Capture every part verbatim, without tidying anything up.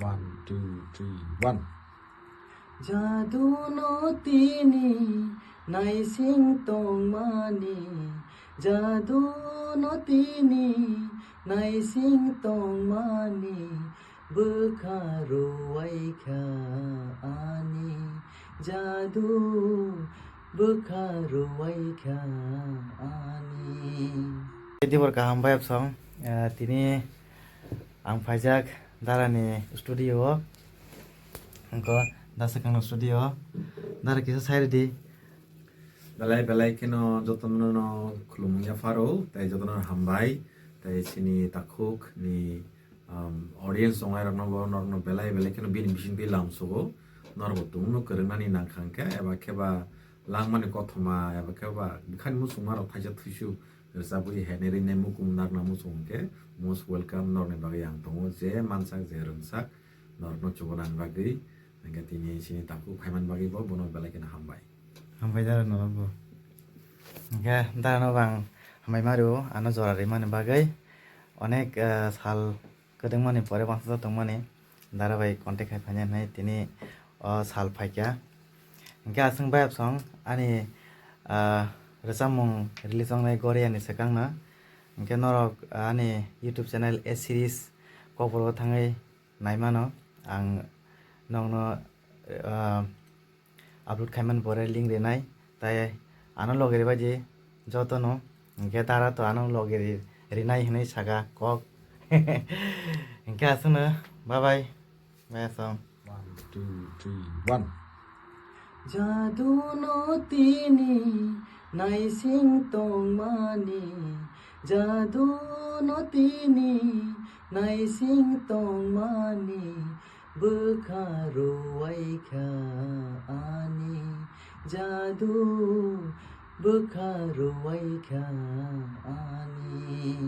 One, two, three, one. Jadu no tini naising tongmani, jadu no tini naising tongmani, bwkha ruwaikha ani, jadu bwkha ruwaikha ani. Dibor kaham bayap song, eh, tini ang phaijak darani studio o. Angko dasa kangno studio o. Dara kisa sai ridi. Belai belai kheno jotono no khulumung yapharo, tei jotono hambai, tei chini takhuk ni, um, audience tongnai rokno bo norokno belai belai kheno bini bisingtwi lamsogo, norokbo tongno kwrwngnani nangkha hwnkhe, eba kheba langmani kothoma, eba kheba bikhani muchungma rok thaisa thuisu rwchabwi henwi rinai mukum nakna muchung hwnkhe most welcome norokni bagwi ang tongo, je mansak je rwngsak norokno chubanani bagwi, hwnkhe tini chini takhuk phaimani bagwi bo bono belai kheno hambai. Hambai dara norok bo. Hwnkhe dara no bang hambai mario, ano jora rimani bagwi onek, eh, sal kwdwngmani pore bangsa tongmani dara bai contact khai phainai hinwi tini o sal phaikha. Hwnkhe aswk bayap song ani, ah, rwchapmung release wngnai Goria ni swkang no. Hwnkhe norok, ah, ani YouTube channel A Series Kokborok o thangwi naimano. Ang nokno, ah, upload khaimani pore link rinai, tai ano loge ribaidi jotono, hwnkhe dara to ano loge ri-, rinai hinwi saka kok. Hwnkhe aswkno, bye bye, bye aswk. One, two, three, one. Jadu no tini naising tongmani, jadu no tini naising tongmani, bwkha ruwaikha ani, jadu bwkha ruwaikha ani.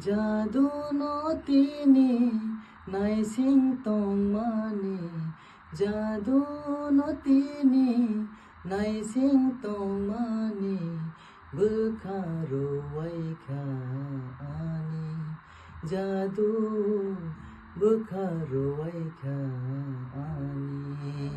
Jadu no tini naising tongmani, jadu no tini naising tongmani, bwkha ruwaikha ani, jadu bwkha ruwaikha ani.